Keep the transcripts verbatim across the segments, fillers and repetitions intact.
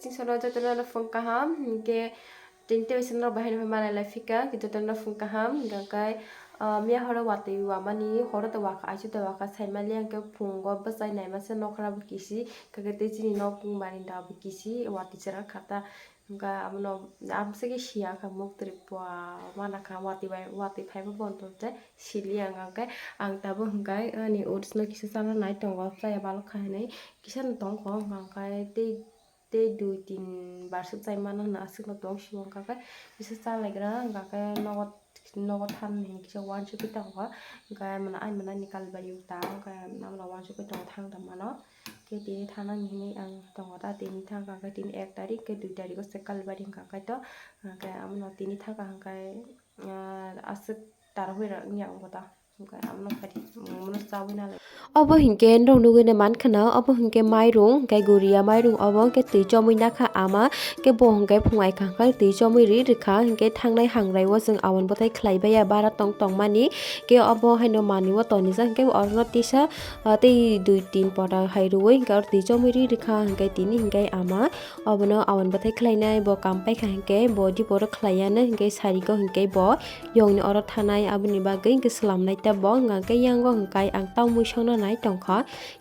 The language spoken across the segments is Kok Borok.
Chini soro jotono no phung kaham, hingke tini tei sini rok bahai no malai lai phika, jotono no phung kaham, hingka khe, ah, miya horo watwi wamani, horo to wakha, aichu to wakha, sai mali hingke phungo bwsai nai masa nokra bo kisi, hingka khe tei chini nok barinda bo kisi, watwi chera kha ta, hingka abono amsike siya kha muk twi pua mana kha, watwi bai, watwi phaibo bondo te sili ang, hingka khe ang tabuk hingka ani oats no kisa chana nai tongo, chaya balok kha hinui kisa no tongkho, hingka khe tei tei dui tin bar swk chai mano hwnna aswkno tong sio, hwnka khe kisa cha lai gra, hwnka khe nogo, nogo than hinwi kisa uansugwi tongo, hwnka khe ai mwnani kalbari ta, hwnka khe abono uansugwi tongo thang tongmano, khe tini thanani hinwi ang tongo ta, tini thang kha khe tini ek tarik khe dui tarik o se kalbari hwnka khe to, hwnka khe abono tini thang kha hwnka khe, ah, aswk tara hoi rok wngya wngo ta. Obo hinkhe norok nugwi mankha na, obo hinkhe mairung, hinkhe guria mairung, obo hinkhe twi chomwi nakha ama, hinkhe bo hinkhe phungai kha, hinkhe twi chomwi ri rwkha, hinkhe thangnai hangrai o chwng aboni bwthai khlai baiya bara tong tongmani, hinkhe obo haino manwi o tonijak, hinkhe oro no tisa, ah, tei dui tin pota hai rwui, hinkhe oro twi chomwi ri rwkha, hinkhe tini hinkhe ama obono aboni bwthai khlainai, bo kam paikha hinkhe bo diporo khlaiya no, hinkhe sari o hinkhe bo yongni oro thanai, aboni bagwi hinkhe swlamnai ta bo, hwnka khe yango hwnkai ang tamo muisokno nai tongkha,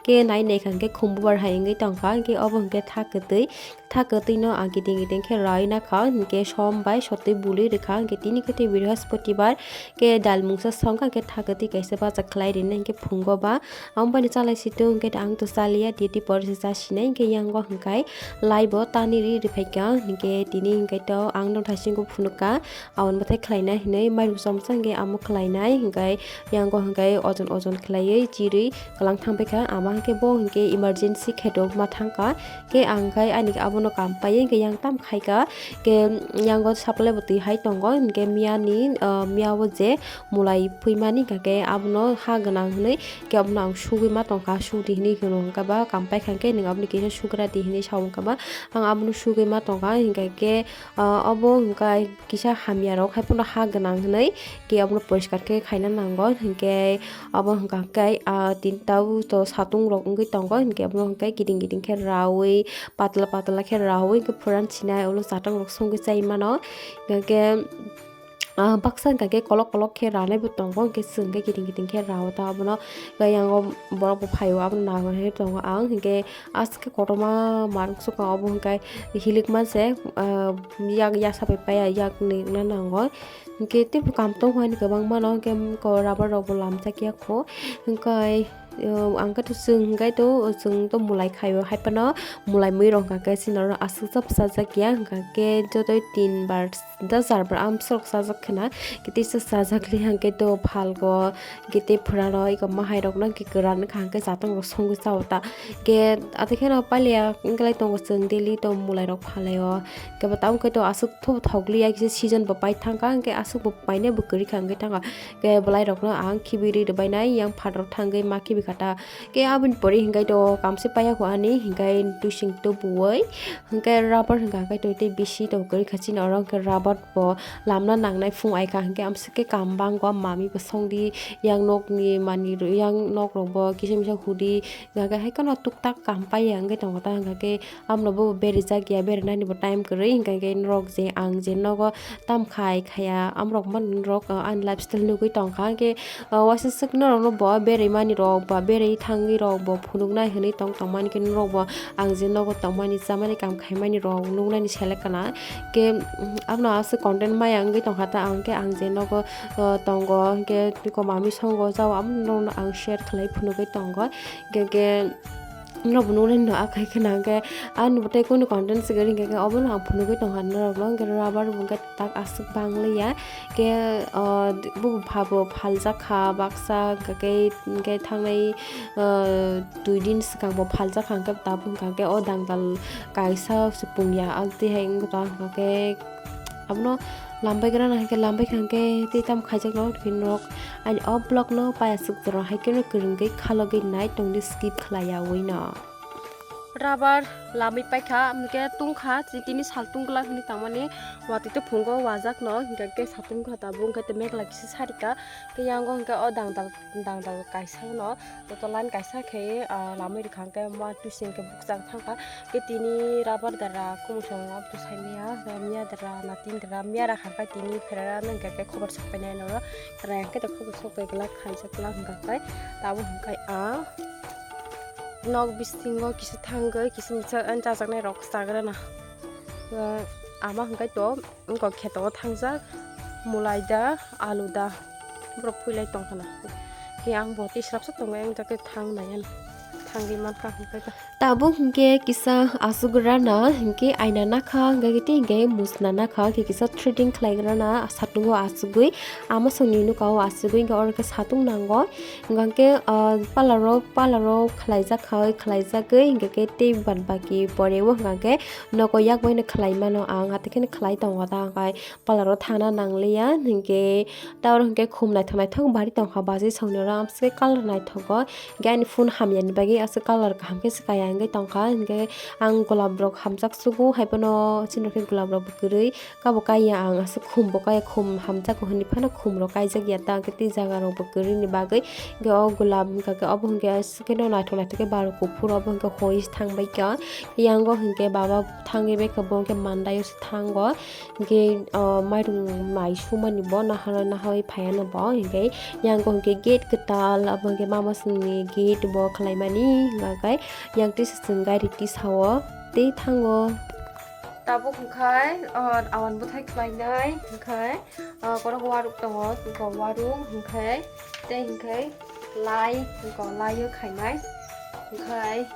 khe nai naikha hinkhe khumbubar hai wngwi tongkha, hinkhe obo hinkhe tha kwtwi, tha kwtwino ang kiting kiting khe raui nakha, hinkhe som bai sotwi bului rwkha, hinkhe tini khe tei Brihospatibar khe dal mungsa songkha, hinkhe tha kwtwi kaisa bacha khlai rinai hinkhe phungo ba, aboni chalai situng hinkhe ang to chaliya, duty porisa chasinai, hinkhe yango hwnkai laibo tani ri riphaikha, hinkhe tini hinkhe to ang no thaisingo phunukha. Aboni bwthai khlainai hinwi mairum chomsa hinkhe amo khlainai, hinkhe yango hinkhe ojon ojon khlaiwi chirwi kwlang thangbaikha. Ama hinkhe bo hinkhe emergency kheto ma thangkha, khe ang khai ani abono kam paiwi hinkhe yang tam khaikha, khe yango supply bo twi hai tongo, hinkhe miyani, ah, miyabo je mulai phuimani hinkhe abono ha gwnang hinwi khe abono ang sugwi ma tongkha, sudi hinwi hino hinkhe ba kam paikha hinkhe nwng aboni kisa sugra di hinwi sa wngkha ba ang abono sugwi ma tongkha, hinkhe khe, ah, obo hinkhe kisa hamya rok hai phano ha gwnang hinwi khe abono poriskar khe khaina nango, hinkhe abo hwnka khe, ah, tinta o to satung rok wngwi tongo, hinkhe abono hinkhe kiting kiting khe raui patla patla khe raui hinkhe phuran sinai ulo chatang rok songwi chai mano, hinkhe, ah, baksa hwnka khe kolok kolok khe ranai bo tongo, hinkhe chwng khe kiting kiting khe rao ta abono, hinkhe yango borok bo phaio abono naiwi tongo ang, hinkhe aswk khe kotorma manuk swkang obo hinkhe hilikma se, ah, yak yasa bai paiya yak ni wngna nango. Hinkhe teibo kam tongo ani kwbangma no, hinkhe rubber rok bo lamjak ya kho. Hinkhe, uh, ang khe to chwng hinkhe to chwng to mulai khaio, hai phano mulai mui rok hwnka khe chini oro aswk jab chajak ya, hwnka khe jotoi tin bar da char bar amsok chajak khwna. Khe teisa chajak li hinkhe to phalgo, khe tei phwrano eko mahairokno khe kwran wngkha, hinkhe chatang rok songwi chao ta. Khe ate kheno paliya wngkhe lai tongo chwng daily to mulai rok phalaio. Kebo tamo khe to aswk tho thokliya kisa season bo pai thangkha, hinkhe aswk bo painai bo kwrwi kha wngwi thangkha. Khe bwlai rokno ang khibi ri rwbainai, yang phat rok thangwi ma khibi kha ta. Khe aboni pore hinkhe to kamse paiya kho ani, hinkhe twising to buwoi, hinkhe rubber hinkha khe to tei bisi to kwrwi kha chini oro, hinkhe rubber bo lamna nangnai phung ai kha, hinkhe amswk khe kam bangkha, mami bo songdi, yang nokni manwi rw-, yang nok rok bo kisa misa hudi, hinkhe hai kheno tuktak kam paiya wngwi tongo ta, hinkhe Amno bo berijak ya, berinani bo time kwrwi, hinkha khe norok je ang je nogo tam khai khaya, amrok man norok, ah, ani lifestyle nugwi tongkha, hinkhe, ah, waisa swk norokno bo berimani rok ba berwi thangwi rok bo phunuknai hinwi tong tongmani khe norok bo ang je nogo tongmani chamani kam khaimani rok nuknani selek kana. Khe, mm, amno aswk content maya wngwi tongkha ta ang khe ang je nogo, ah, tongo, hinkhe komami songo jao, amno norokno ang share khlai phunugwi tongo, hinkhe khe, Norok bo nuknai no akhai khwna hwnkhe, ani bo tei kunu content swkang hinkhe khe obono ang phunugwi tongkha norokno, hwnkhe rubber bo hwnkhe tak aswk bang liya. Khe, ah, bo pha bo phaljak kha baksa, hwnkhe, hwnkhe thangnai, ah, dui din swkang bo phaljak kha, hwnkhe tabuk hwnkha khe o dangdal kaisa se pungya, ah, tei hai wngkha khe abono lambai gra na hwnkhe, lambai kha hwnkhe tei tamo khaijak no, phiya norok ani o vlog no paiya swk jora hai kheno kwrwngwi khalogwi nai tongdi skip khlaiyaui no. Rubber lamwi paikha, hwnkhe tungkha, tini sal tungglak hinwi tangmani watwi tei phungo wajakno, hwnkhe satung kha tabuk, hwnkhe meghla kisa sarikha, tei yango hwnkhe o dangdal dangdal kaisa no, joto line kaisa khe, ah, lamwi rwkha, hwnkhe ma twising khe bukchak thangkha, hwnkhe tini rubber dara kumusong abto saimanya, miya dara, natin dara, miya rakha khe tini pherara nw hwnkhe khobor sok painai norok, rang khe khobor sok pai glak, khaijak glak hwnkhe tabuk hwnkhe ang. Nok bisingo kisa thangwi kisa misa ani chajaknai rok chagrana. Ama hwnkhe to wngkha kheto o thangjak, mulai da, alu da, borok phuilai tongkhana. Khe ang bo tisrapsa tongwi ang jagwi thang nai ano, thangwi mankha hwnkhe to. Tabuk hwnkhe kisa aswk rana hwnkhe aina nakha, hwnkhe tei hwnkhe musna nakha, hwnkhe kisa threading khlai rana satungo aswkgwi, ama songni nokao aswkgwi hwnkhe oro khe satung nango. Hingkha khe, ah, parlour o, parlour o khlaijak kha, khlaijagwi hingkha khe tei baad baki pore o hingkha khe nogo yak bai no khlai mano ang, hati kheno khlai tongo ta, hingkha parlour o thangna nangliya, hinkhe ta oro hinkhe khum naithok naithok bari tongkha, bachai songni oro amswk colour naithogo, hinkhe ani phone hamyani bagwi aswk colour kaham khe swkaya wngwi tongkha, hinkhe ang golap rok hamjak sugo, haiphano chini rok khe golap rok bo kwrwi. Kabo kaiya ang aswk khum bo kaiya, khum hamjago hinwi phano khum rok kaijak ya ta, hwnkhe tei jaga rok bo kwrwini bagwi. Hwnkhe o golap hwnkha khe obo hwnkhe aswk kheno naithok naithok khe baro kuphur, obo hwnkhe hoi thangbai kha. Yango hwnkhe baba thangwi bai kha, bo hwnkhe mandai o se thango. Hwnkhe, o, mairung mai sumani bo nahoro nahoi phaiya no bo, hwnkhe yango hwnkhe gate kwtal, obo hwnkhe mama songni gate bo khlaimani, hwnkha khe yang tisa chwng gari tisa o tei thango. Tabuk hwnkhe, o, awan bwthai khlainai hwnkhe, o, borok waruk tongo, hwnkhe waruk hwnkhe tei hwnkhe lai, hwnkhe lai o khainai hwnkhe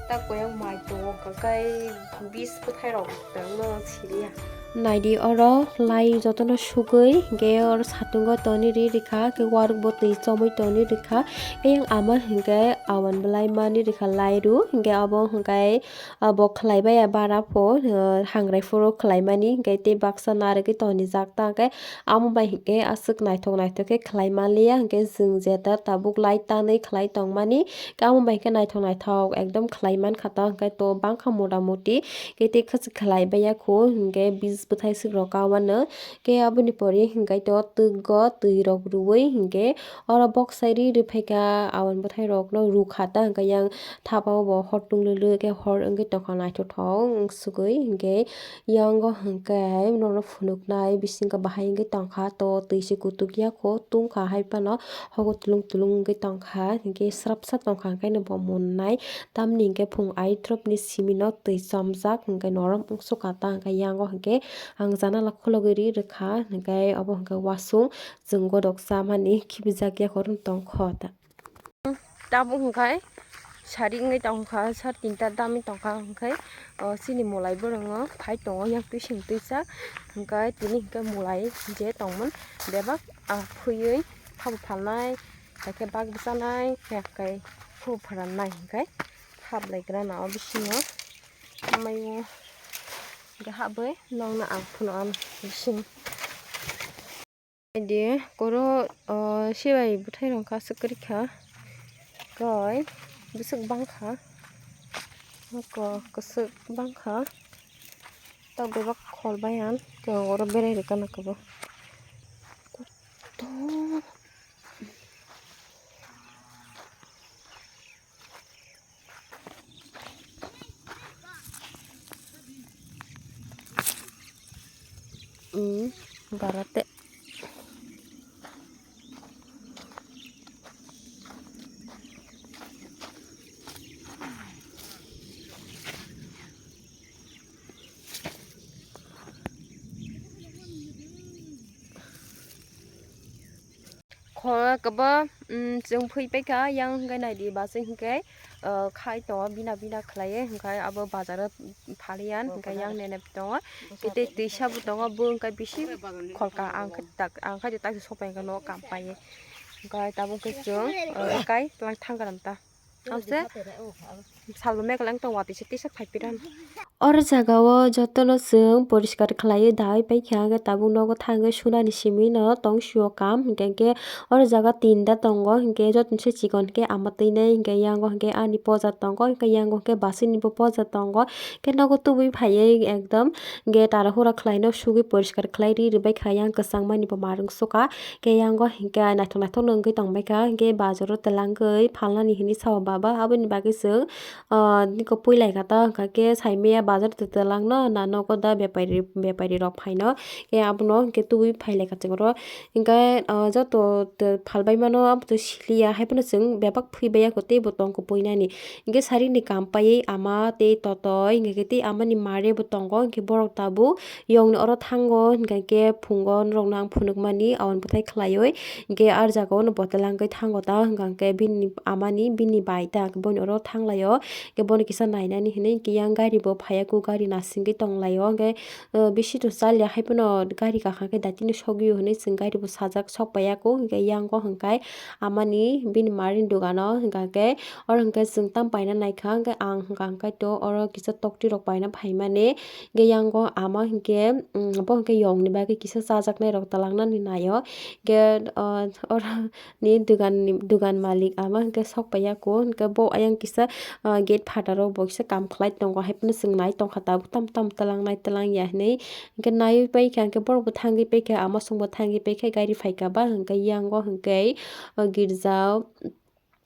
tak koyang mai tongo hwnkhe bis bwthai rok tongno siliya. Naidi oro lai jotono sugwi hwnkhe oro satungo toni ri rikha, hwnkhe waruk bo twi chomwi toni rikha, eyang ama hwnkhe awan bwlai mani rikha lai ru hwnkhe abo hwnkhe. Abo khlai baiya bara pho, o, hangrai phuru khlaimani, hwnkhe tei baksa narwgwi tonijak ta, hwnkhe amo bai hwnkhe aswk naithok naithok khe khlai manliya, hwnkhe chwng jeta tabuk lai tanwi khlai tongmani, hwnkhe amo bai hwnkhe naithok naithok ekdom khlai mankha ta, hwnkhe to bangkha mota moti, hwnkhe tei khwchwk khlai baiya khu, hwnkhe bis bwthai swk rok ka uanw, hwnkhe aboni pore hwnkhe to twk go twi rok rwui, hwnkhe oro bok sai ri rwphaikha, awan bwthai rokno rwkha ta, hwnkhe yang. Thapa o bo hor tung lwlw khe hor wngwi tongkha naithothok wng swgwi, hinkhe yango hinkhe norok phunuknai bisingtwi bahai wngwi tongkha, to twi se kutuk ya kho tungkha hai phano hogo tulung tulung wngwi tongkha, hinkhe srapsa tongkha, hinkhe no bo munnai tamni hinkhe phung aitropni simi no twi chomjak, hinkhe norom wngsukha ta, hinkhe yango hinkhe ang janala khulogwi ri rwkha, hinkhe obo hinkhe wasung chwng godok chamani khibijak ya kho tongkho ta. Tabuk hwnkhe sari wngwi tongkha, sari tinta dami tongkha, hwnkhe, o, chini mwlai bwrwngo phai tongo, yang twi seng twisa, hwnkhe tini hwnkhe mwlai je tongmani bebak, ah, phuywi phabo phalnai, haikhe bak bwchanai, haikhe phabo phalnai, hwnkhe hablaigra na o bisingo, amaiyo hwnkhe habwi nokna ang phunukha bising. Naidi koro, o, sibai bwthai rok kha aswk kwrwi kha. Koi bwswk bang kha. Nokho kwswk bang kha. Tok bebak khol bai ang. Tok oro berai rwkha nokho bo. Umm, barate. Khorok kebo, mm, chwng phwi paikha, yang hwnkhe naidi bachwi hwnkhe, ah, khai tongo bina bina khlaiwi, hwnkhe abo bazaro phaliya, hwnkhe yang nene tongo, tei twisa bo tongo, bo hwnkhe bisi kholka, ang khe tak, ang khe tak sopai hwnkhe nogo kam paiwi, hwnkhe tabuk hwnkhe chwng, ah, kai twlang thang gram ta. Ang se salbo megleng tong watwi se tisa phai pirano. Oro jaga o jotono chwng poriskar khlaiwi daui paikha, hwnkhe tabuk nogo thangwi sunani simi no tong sio kam, hwnkhe khe oro jaga tinta tongo, hwnkhe jotono se chikon khe ama twi nai, hwnkhe yango hwnkhe ani poja tongo, hwnkhe yango hwnkhe basini bo poja tongo, hwnkhe nogo tubui phaiwi ekdom hwnkhe tara hura khlaino sugwi poriskar khlai ri rwbaikha yang kwchangmani bo marwng sukha, hwnkhe yango hwnkhe naithok naithok no wngwi tongbaikha, hwnkhe bazaro twlangwi phalnani hinwi sao baba, aboni bagwi chwng ah, niko puilai kha ta, hwnkha khe saimaya bazar twlang no, na nogo da bepari, bepari rok phaino, khe abono hwnkhe tubui phailai kha chwng oro. Hwnkhe, ah, joto phalbai mano abo to siliya, haiphano chwng bebak phuibaiya kho, teibo tongkho puinani. Hwnkhe sarini kam paiwi ama tei totoi, hwnkhe tei amani mare bo tongo, hwnkhe borok tabuk yongni oro thango, hwnkha khe phungo norokno ang phunukmani aboni bwthai khlaiwi. Hwnkhe ar jagao no bo twlangwi thango ta, hwnkha khe bini amani bini bai ta, hwnkhe boini oro thanglaio. Hwnkhe bono kisa nainani hinwi hwnkhe yang gari bo phaiya kho, gari nasingwi tonglaio. Hwnkhe, uh, bisi to chalya haiphano gari kaham khe daitino sogwio hinwi chwng gari bo sajak, sok paiya kho. Hwnkhe yango hwnkhe amani bini marini dogano hwnkha khe oro hwnkhe chwng tam paina naikha. Hwnkhe ang hwnkha hwnkhe to oro kisa tokti rok paina phaimani. Hwnkhe yango ama hwnkhe, um, bo hwnkhe yongni bagwi kisa chajaknai rok twlangnani naio. Hwnkhe, uh, oro ni dogan ni, dogan malik ama hwnkhe sok paiya kho, hwnkhe bo ayang kisa, ah, gate phataro bo kisa kam khlai tongo, haiphano chwng nai tongkha tabuk tam tam twlangnai twlangya hinwi. Hwnkhe naiwi paikha, hwnkhe borok bo thangwi paikha, ama songbo thangwi paikha, gari phaikha ba hwnkhe yango hwnkhe, ah, girja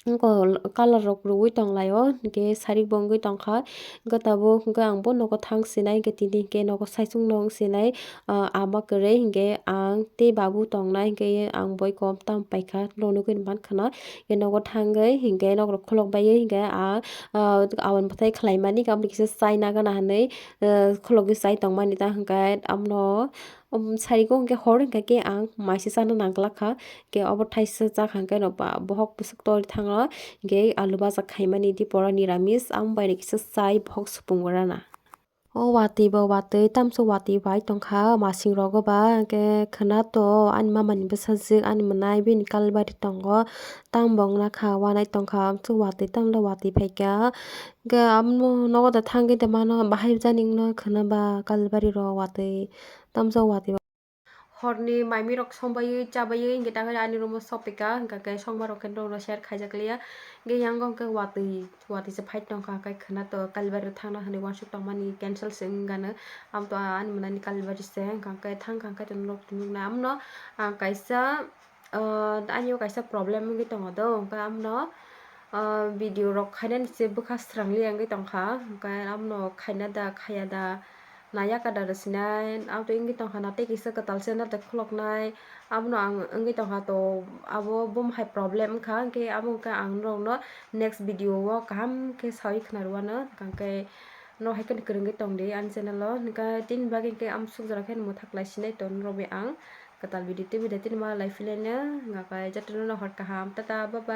wngkha colour rok rwui tonglaio, hwnkhe sarik bo wngwi tongkha, hwnkhe tabuk hwnkhe ang bo nogo thang sinai, hwnkhe tini hwnkhe nogo saichung no wng sinai. Ah, ama kwrwi hwnkhe ang tei babu tongnai, hwnkhe ang boi kom tam paikha, no nugwi mankha na. Hwnkhe nogo thangwi hwnkhe nokrok kholok baiwi hwnkhe ang, ah, aboni bwthai khlaimani, aboni kisa chai nagana hinwi, ah, khologwi chai tongmani ta hwnkhe amno, um, sarigo hwnkhe hor hwnkhe khe ang maise chana nangkhlakha. Hwnkhe obo thaisa chakha hwnkhe no ba bohok bwswk tori thango, hwnkhe alu baja khaimani tei pora niramis, ang bai kisa chai bohok supung rana. O watwi bo watwi, tamsok watwi bai tongkha masing rogo ba, hwnkhe khwna to ani mama ni bwsajwk ani mwnai bini kalbari tongo, tamo bo wngna kha wanai tongkha, amsok watwi tamle watwi phaikha, hwnkhe amo nogo da thangwi da mano bahai jani wngno khwna ba kalbari rok watwi, tamsok watwi. Horni maimi rok song baiwi cha baiwi hwnkhe ta ani room o sopika, hwnkha khe songma rok khe norok no share khaijak liya. Hwnkhe yango hwnkhe watwi, watwi se fight tongkha, hwnkhe khwna to Kalibari thangna hinwi uansuk tongmani cancel se wngano. Amo to ani mwnani Kalibari se, hwnkha khe thang kha khe to norok nuknai. Amno ang kaisa, ah, ani o kaisa problem wngwi tongo do, hwnkhe amno, ah, video rok khainani se bwkha srangli wngwi tongkha, hwnkhe amno khaina da khaya da. Naya kada rw sinai, abo to wngwi tongkha na, tei kisa kwtal se natok khuloknai, abono ang wngwi tongkha to, abo bomo hai problem wngkha, hwnkhe abo wngkha ang norokno next video o kaham khe sawi khna rwano, hwnkhe norok hai kheno kwrwngwi tongdi ani channel o, hwnkhe tini bagwi hwnkhe amsuk jora khe mwthak lai sinai to norok bai ang kwtal video tei video tini ma lai philaino, hwnkhe jotono hor kaham, tata, bye bye.